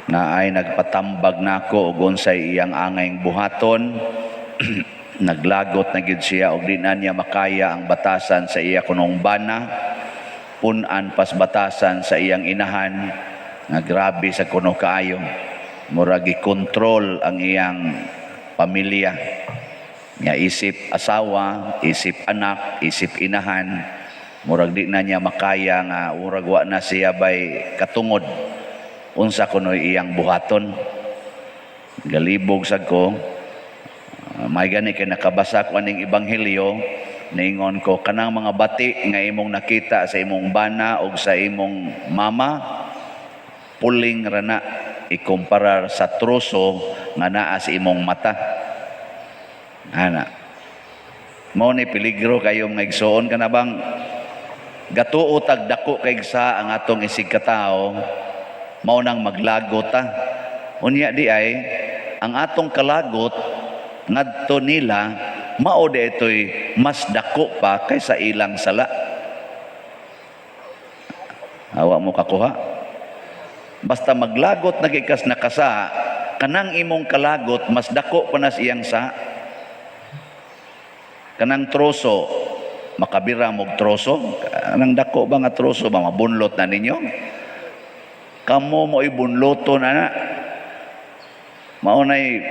Na ay nagpatambag nako og unsay iyang angayng buhaton. Naglagot na gyud siya og di na niya makaya ang batasan sa iya kunong bana, pun-an pas batasan sa iyang inahan nga grabe sa kuno kaayo, murag gikontrol ang iyang pamilya nga isip asawa, isip anak, isip inahan. Murag di na niya makaya nga murag wa na siya bay katungod unsa kuno'y iyang buhaton. Galibog sad ko. May gani kay nakabasa ko aning ebanghelyo, niingon ko, kanang mga bati nga imong nakita sa imong bana o sa imong mama, puling ra na ikumparar sa troso nga naa sa imong mata. Ana mao ni peligro kayo, mga igsoon, kana bang gatuo tag dako kay sa ang atong isig katao, mao nang maglagot ta. Unya di ay ang atong kalagot ngadto nila, mao di ito'y mas dako pa kaysa ilang sala. Awa mo kakuha? Basta maglagot na gikas nakasa, kanang imong kalagot mas dako pa nas iyang sa. Kanang troso, makabira mog troso, kanang dako ba nga troso ba, mabunlot na ninyo? Kamo mo'y bunloton ana. Mao nay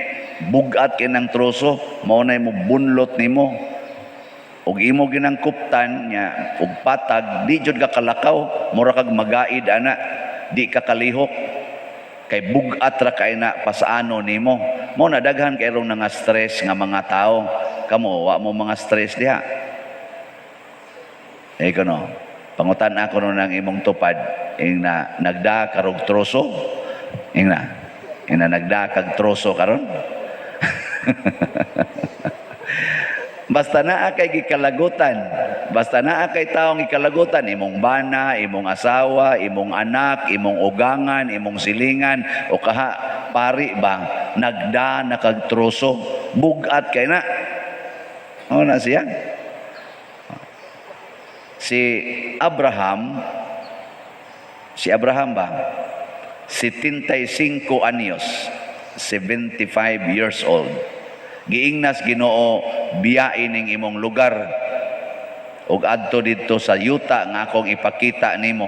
bugat kay ng troso, mao nay mo bunlot nimo. Ug imo ginangkuptan nya ug patag, di jud ka kalakaw, mura kag magaid ana, di ka kalihok. Kay bugat ra kay na pasaano nimo. Mao na daghan kay rong nga stress nga mga tao. Kamo, wa mo mga stress diha? Eh kuno, pangutan ako no ng imong tupad, ing na nagda karog troso, ing na nagda kag troso karon. Basta naa kay gikalagutan, basta naa kay taong gikalagutan, imong bana, imong asawa, imong anak, imong ugangan, imong silingan, o kaha pari ba, nagda na kag troso, bugat kay na. Ano na siya? Si Abraham, si Abraham ba? 75 anyos, 75 years old. Giingnas Ginoo, biyain ning imong lugar ug adto didto sa yuta nga akong ipakita nimo.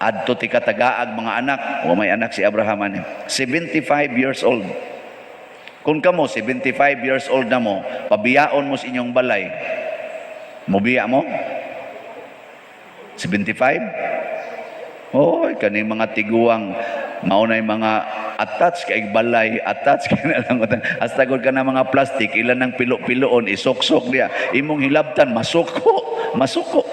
Adto ti katagaag mga anak, wa may anak si Abraham ani. 75 years old. Kung kamo 75 years old na mo, pabiyaon mo sa inyong balay. Mobiya mo? 75? Oy, kani mga tiguang mao nay mga attach kay balay, attach kay na lang. Hasta gud ka na mga plastic, ilan ng pilo-piloon, isuksok diya. Imong hilabtan, masuko, masuko.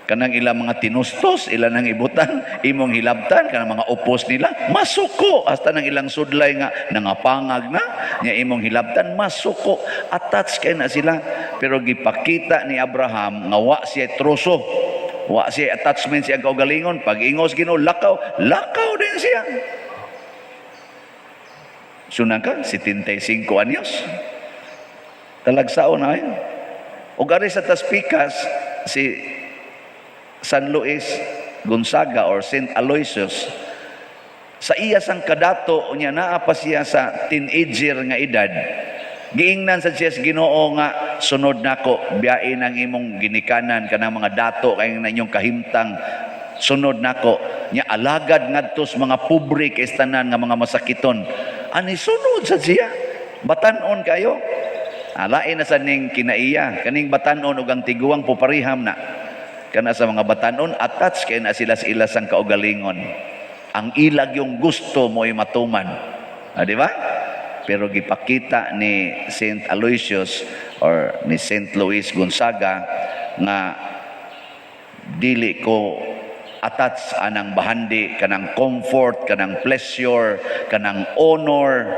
Kanang ilang mga tinustos, ilan ang ibutan, imong hilabtan, kanang mga upos nila, masuko. Hasta nang ilang sudlay nga, nangapangag na, nya imong hilabtan, masuko. Attach kay na sila. Pero gipakita ni Abraham nga wa siya troso. Wa siya attachment siya kaugalingon. Pag ingos Ginoo, lakaw, lakaw din siya. Sunan ka, 75 anyos. Talagsaon na yun. O gari sa Taspikas, si San Luis Gonzaga or Saint Aloysius, sa iya sang kadato niya, naa pa siya sa teenager nga edad, giingnan sa siya sa Ginoo nga sunod nako, biyain ang imong ginikanan, kanang mga dato kay na inyong kahimtang, sunod nako. Nya alagad ngadto sa mga pobre kay tanan nga mga masakiton. Ani sunod sa siya, batanon kayo. Alain na sa ning kinaiya kaning batanon ug ang tiguang pupariham na. Kana sa mga batanon, attach kay na sila sa ilasang kaugalingon. Ang ilag yung gusto mo'y matuman. Ah, di ba? Pero gipakita ni Saint Aloysius or ni Saint Luis Gonzaga nga dili ko attach anang bahandi, kanang comfort, kanang pleasure, kanang honor,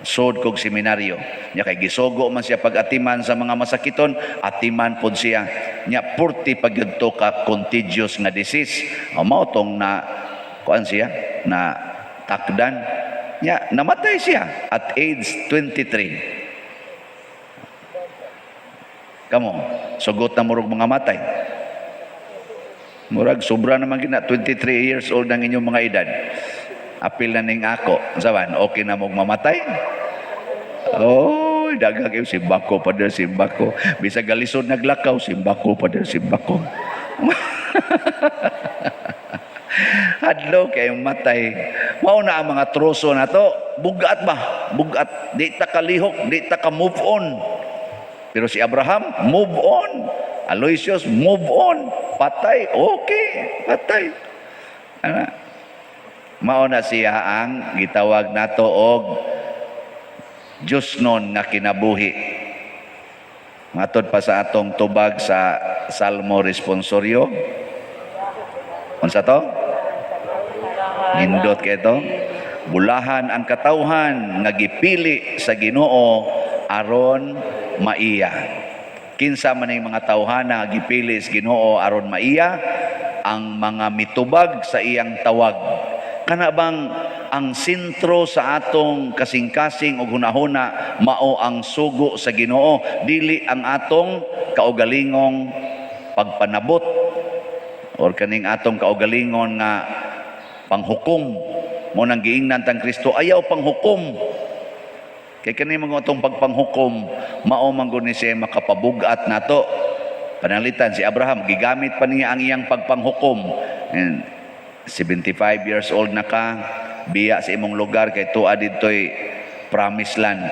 sud kog seminaryo. Nya kay gisugo man siya pag-atiman sa mga masakiton, atiman pod siya. Nya purti pag yun to ka contagious nga disease. O mao tong na kuan siya na takdan. Nya namatay siya at age 23. Kamo, sugot na murog mga matay. Murag sobra naman gina 23 years old ang inyong mga edad. Apil na ning ako. Saban, okay na mong mamatay? Oh, daghang kayo, simbako, pader, simbako. Bisag galisod naglakaw, simbako, pader, simbako. Hadlo kay matay. Mao na ang mga troso na to. Bugat ba? Bugat. Di ta kalihok, di ta ka move on. Pero si Abraham, move on. Aloysius, move on. Patay, okay, patay. Ana. Mao na siya ang gitawag nato og Diyosnon nga kinabuhi. Matod pa sa atong tubag sa Salmo Responsorio. Unsa to? Nindot kay to. Bulahan ang katawhan nga gipili sa Ginoo aron maiya. Kinsa man ning mga tawhana nga gipili sa Ginoo aron maiya? Ang mga mitubag sa iyang tawag. Kana bang ang sentro sa atong kasing-kasing ug hunahuna mao ang sugo sa Ginoo, dili ang atong kaugalingong pagpanabot or kaning atong kaugalingon nga panghukom? Mo nang giingnan tang Kristo, ayaw panghukom, kay kani mga atong pagpanghukom mao man gud ni siya makapabugat nato. Pananglitan si Abraham, gigamit pa niya ang iyang pagpanghukom. And 75 years old na ka, biya sa imong lugar kay tuwa didtoy promised land.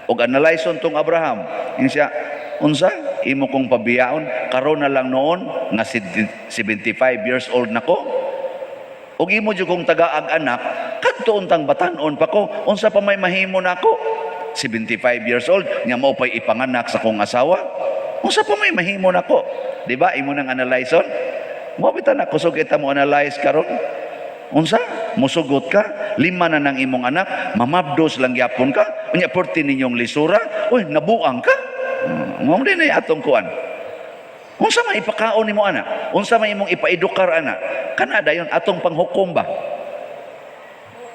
Og analyze tong Abraham, ingon siya, "Unsa imo kong pabiyaon karon na lang noon nga 75 years old na ko? Ug imo jud kong tagaag anak, kadto untang batan-on pa ko, unsa pa may mahimo nako? 75 years old, nya mao pay ipanganak sa kong asawa. Unsa pa may mahimo nako?" Di ba imo nang analyze on? Mo bitaw na kusog kita mo analyze karon. Unsa? Musugot ka? Lima na nang imong anak, mamabdos lang gyapon ka, unya perti ninyong lisura, uy, nabuang ka. Mao din ay atong kuan. Unsa may ipakaon nimo anak? Unsa may imong ipaedukar anak? Kana dayon atong panghukom ba?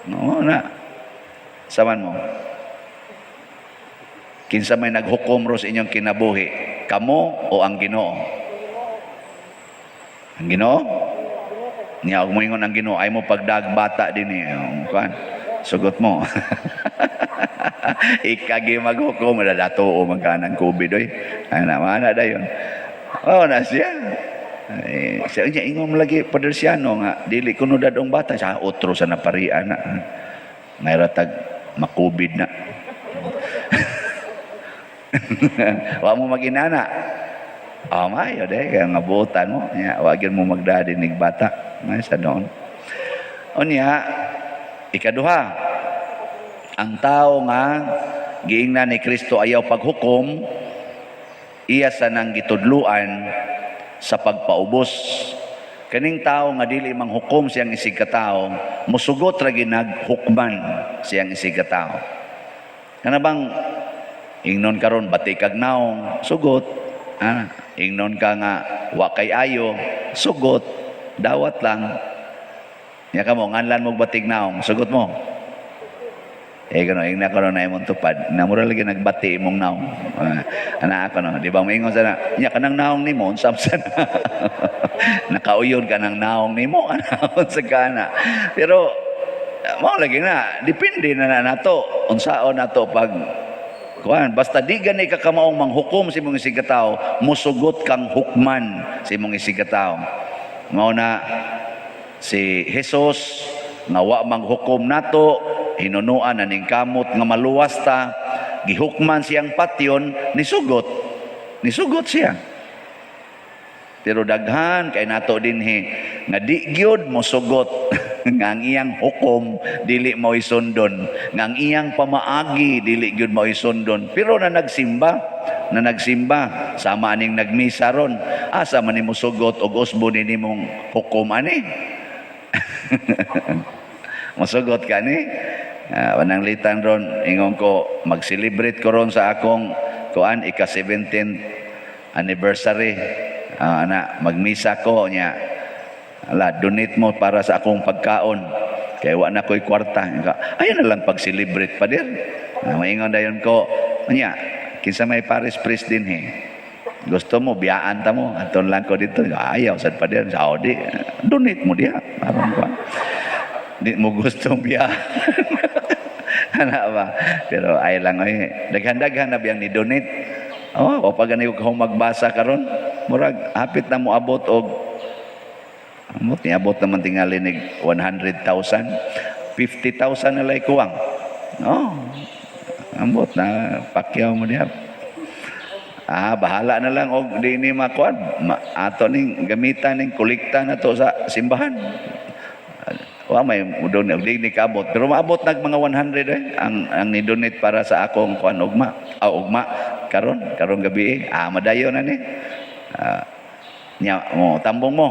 No na. Saman mo. Kinsa may naghukom ro sa inyong kinabuhi? Kamo o ang Ginoo? Ang Ginoo? Nya og moingon ang Ginoo ay mo pagdag bata dinhi. Kuan. Sugot mo. Ikagi maghukom dato o magkanang COVID oy. Ana mana dayon. Oh na siya. Eh, siya niya ingon lagi Padre Siano nga dili kuno dadong bata sa otro sa naparian na. Mayra tag makubid na. Wa mo maginana. Oh, mayo de kaya nga buotan mo. Nya wa gyud mo magdadi nig bata. May sa doon. Unya, ikaduha, ang tao nga giingnan ni Kristo ayaw paghukom, iya sa nang gitudluan sa pagpaubos. Kaning tao nga dili manghukom siyang isig katao, musugot ra ginaghukman siyang isig katao. Kana bang ingnon karon bati kag naong, sugot. Ah, ingnon ka nga wa kay ayo, sugot. Dawat lang. Nya kamo nganlan mo batig naong, sugot mo. Eh kano ingna ko na imong tupad. Namura lagi nagbati imong naong. Ah, ana ako no, di ba moingon sana, nya kanang naong nimo unsa sana. Nakauyon ka ng naong nimo ana unsa kana. Pero mao lagi na, depende na na nato unsaon nato pag kuan, basta di gani ka kamaong manghukom sa imong isig katao, musugot kang hukman sa imong isig katao. Mao na si Jesus nga wa manghukom nato, hinunuan na ning kamot nga maluwas ta, gihukman siyang patyon, nisugot. Nisugot siya. Pero daghan kay nato dinhi nga di gyud mosugot nga ang iyang hukom dili mo isundon, nga ang iyang pamaagi dili gyud mo isundon. Pero na nagsimba sama aning nagmisa ron, asa man nimo sugot og usbo ni nimong hukom ani? Mosugot ka ni? Pananglitan ron, ingon ko, mag-celebrate ko ron sa akong kuan, ika 17th anniversary. Ah, ana, magmisa ko niya. Ala, donate mo para sa akong pagkaon. Kaya wa na ko'y kwarta. Ayun na lang pag-celebrate pa din. Ah, maingon dayon ko, nya, kinsa may parish priest din he. Gusto mo, biyaan ta mo. Aton lang ko dito. Ayaw, sad pa din. Saudi. Donate mo diha. Aron pa. Di mo gusto biyaan. Ana ba? Pero ay lang oy. Daghan-daghan na biyang ni donate. Oh, o pag gani ko magbasa karon, murag hapit na mo abot og amot ni abot naman tingali nig 100,000. 50,000 na lay kuwang. Oh. Ambot na pakyaw mo diha. Ah, bahala na lang og di ni makuan. Ma, ato ning gamitan ning kolekta na to sa simbahan. Wa may mudon og di ni kaabot, pero maabot nag mga 100 eh ang ni-donate para sa akong kuan ugma. Ah, ugma karon karong gabi eh. Ah, madayon na ni. Ah, nya mo tambong mo.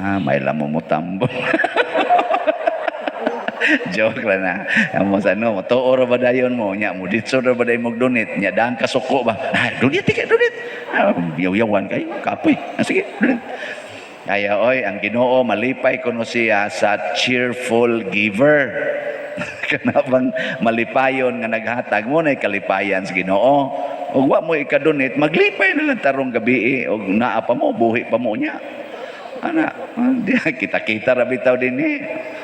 Ah, may lamo mo tambong. Joke lang na. Ang mo sa ano, tuo ra ba dayon mo? Nya mo ditso ra ba dayon mo donate? Nya daan kasuko ba? Ah, donate ka, donate. Ah, yaw-yawan kayo, kapoy. Ah, sige, donate. Kaya oy, ang Ginoo malipay kuno siya sa cheerful giver. Kana bang malipayon nga naghatag mo na kalipayan sa Ginoo. Ug wa mo ika-donate, maglipay na lang tarong gabi eh. Og naa pa mo, buhi pa mo niya. Ana, di kita-kita ra bitaw din eh.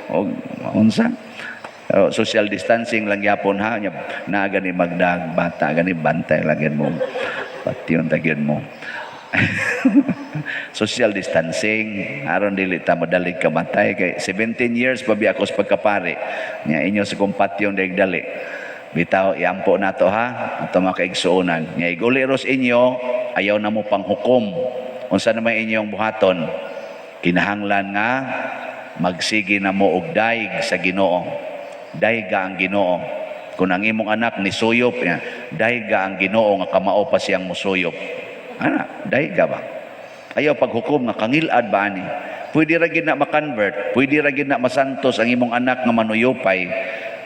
Og unsa? Pero social distancing lang yapon ha nya na gani magdag bata gani bantay lang gyud mo. Patyon ta gyud mo. Social distancing aron dili ta madalig kamatay kay 17 years pa biya ako sa pagkapari nya inyo sa kong patyon daig dali bitaw iampo nato ha ato mga kaigsuonan nya iguli ros inyo ayaw na mo panghukom unsa na may inyong buhaton kinahanglan nga magsige na mo og daig sa Ginoo. Daiga ang Ginoo. Kung ang imong anak ni suyop ya, daiga ang Ginoo nga kamao pa siyang musuyop. Ana, daiga ba? Ayaw paghukom nga kangilad ba ani? Pwede ra gid na ma-convert, pwede ra gid na masantos ang imong anak nga manuyupay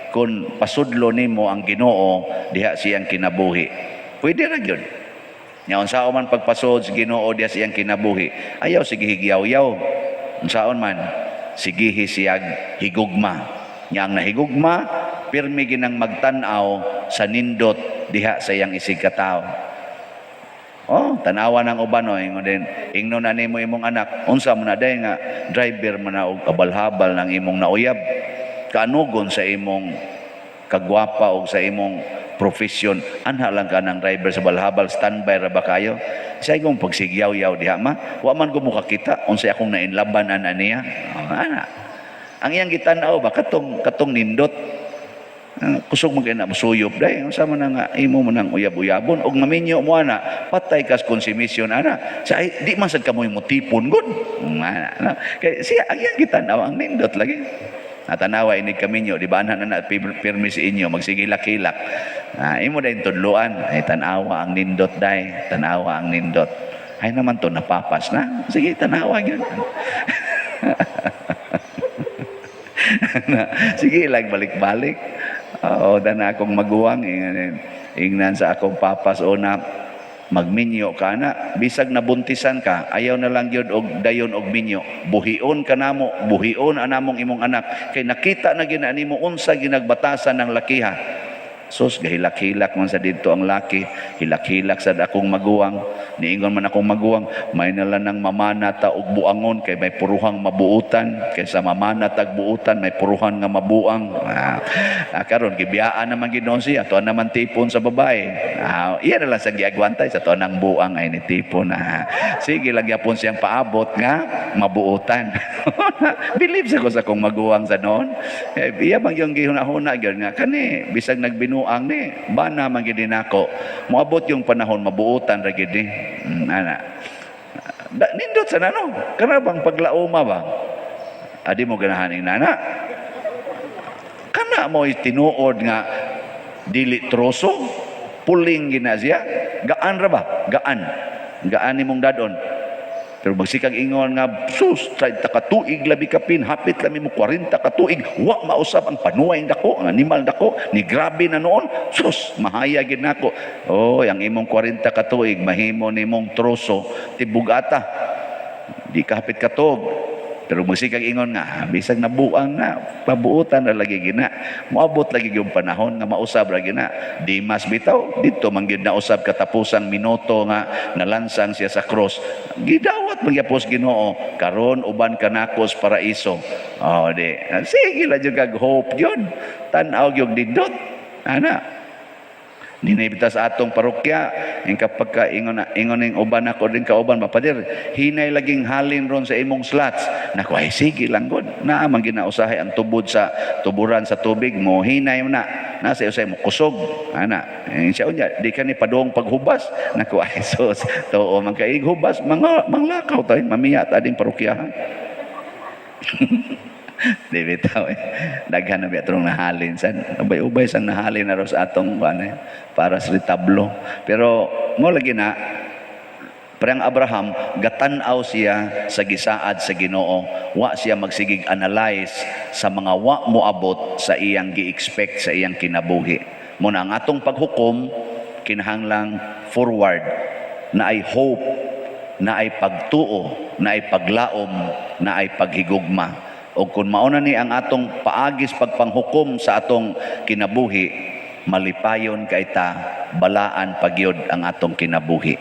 kung pasudlo nimo ang Ginoo diha siyang kinabuhi. Pwede ra gyud. Nya unsaon man pagpasod sa Ginoo diha siyang kinabuhi. Ayaw sige higyaw-yaw. Unsaon man sigihi siyag higugma. Nya ang nahigugma pirmi ginang magtan-aw sa nindot diha sa iyang isig katawo. Oh, tanawa ng uban no, ingon din, ingnon na nimo imong anak, unsa man na day nga driver man na og abal-habal ng imong nauyab. Kaanugon sa imong kagwapa og sa imong profession, anha lang ka ng driver sa balhabal, standby ra ba kayo? Sa imong pagsigyaw-yaw diha ma, wa man ko mukakita unsay akong nainlaban ana niya. Oh, ana. Ang iyang gitan-aw ba katong katong nindot. Ah, kusog man kay na musuyop day unsa man na nga imo man ang uyab-uyabon og maminyo mo ana patay kas konsumisyon ana sa ay, di man sad kamoy mo tipon gud ana no? Kay siya ang iyang gitan-aw ang nindot lagi. Natanawa ini kaminyo, di ba ana na na pirmi si inyo magsige hilak-hilak. Ah, imo dayon tudloan ay tan-awa ang nindot day, tan-awa ang nindot. Ay naman to napapas na. Sige, tanawa gyud. Na, sige lang balik-balik. Oo, dana akong maguwang ingnan, ingnan sa akong papas una magminyo ka na bisag nabuntisan ka ayaw na lang gyud og dayon og minyo, buhion ka namo, buhion anamong imong anak kay nakita na gyud na nimo unsa ginagbatasan ng lakiha. Sus, gahilak-hilak man sa dito ang laki. Hilak-hilak sa akong maguwang. Niingon man akong maguwang, may nala ng mamana ta og buangon kay may puruhang mabuutan. Kaysa mamana tag buutan, may puruhan nga mabuang. Ah, ah, karon gibiyaan naman ginoon siya. Tuan naman tipon sa babae. Ah, iya na lang sa giagwantay sa tuan ng buang ay ni tipon. Ah, sige lang yapon siyang paabot nga mabuutan. Believe sa ko sa akong maguwang sa noon. Eh, iya bang yung gihuna-huna gyud nga kani bisag nagbinuang ni bana man gyud nako. Moabot yung panahon mabuutan ra gyud ni. Ana. Da, nindot sa nano. Kana bang paglauma ba? Adi mo ganahan ing nana. Kana mo tinuod nga dili troso, puling gina siya. Gaan ra ba? Gaan. Gaan nimong dadon. Pero magsikag ingon nga, sus, 30 ka tuig labi kapin, hapit lami mo 40 ka tuig, wa mausab ang panuway dako, ang animal dako, ni grabe na noon, sus, mahaya gid nako. Oh, ang imong 40 ka tuig, mahimo nimong troso, tibugata. Di ka hapit katuog. Pero magsikag ingon nga, "Ah, bisag nabuang na, pabuotan na lagi gina." Moabot lagi yung panahon nga mausab ra gina. Dimas bitaw, dito man gyud nausab katapusang minuto nga nalansang siya sa cross. Gidawat magyapos Ginoo, "Karon uban ka nako sa paraiso." Oh, di. Sige lang jud kag hope yun. Tan-aw gyud didot. Ana. Ninay bitaw sa atong parokya, yung kapag ka ingon, ingon ning uban ako din kauban, "Pader, hinay laging halin ron sa imong slots." Nako, ay sige lang god. Naa man ginausahay ang tubod sa tuburan sa tubig mo, hinay mo na. Nasa usay mo kusog. Ana, eh, siya unya, di ka ni padong paghubas. Nako, ay sus, tuo man kay hubas, mga manglakaw tayo, mamiya ta ding parokyahan. Di bitaw eh. Daghan na biya nahalin san. Ubay-ubay sang nahalin na ro sa atong ano, eh, para sa retablo. Pero mo lagi na parang Abraham, gatan-aw siya sa gisaad sa Ginoo. Wa siya magsigig analyze sa mga wa moabot sa iyang gi-expect sa iyang kinabuhi. Muna ang atong paghukom kinahanglang forward na ay hope, na ay pagtuo, na ay paglaom, na ay paghigugma. O kung mauna ni ang atong paagis pagpanghukom sa atong kinabuhi, malipayon kay ta, balaan pagyod ang atong kinabuhi.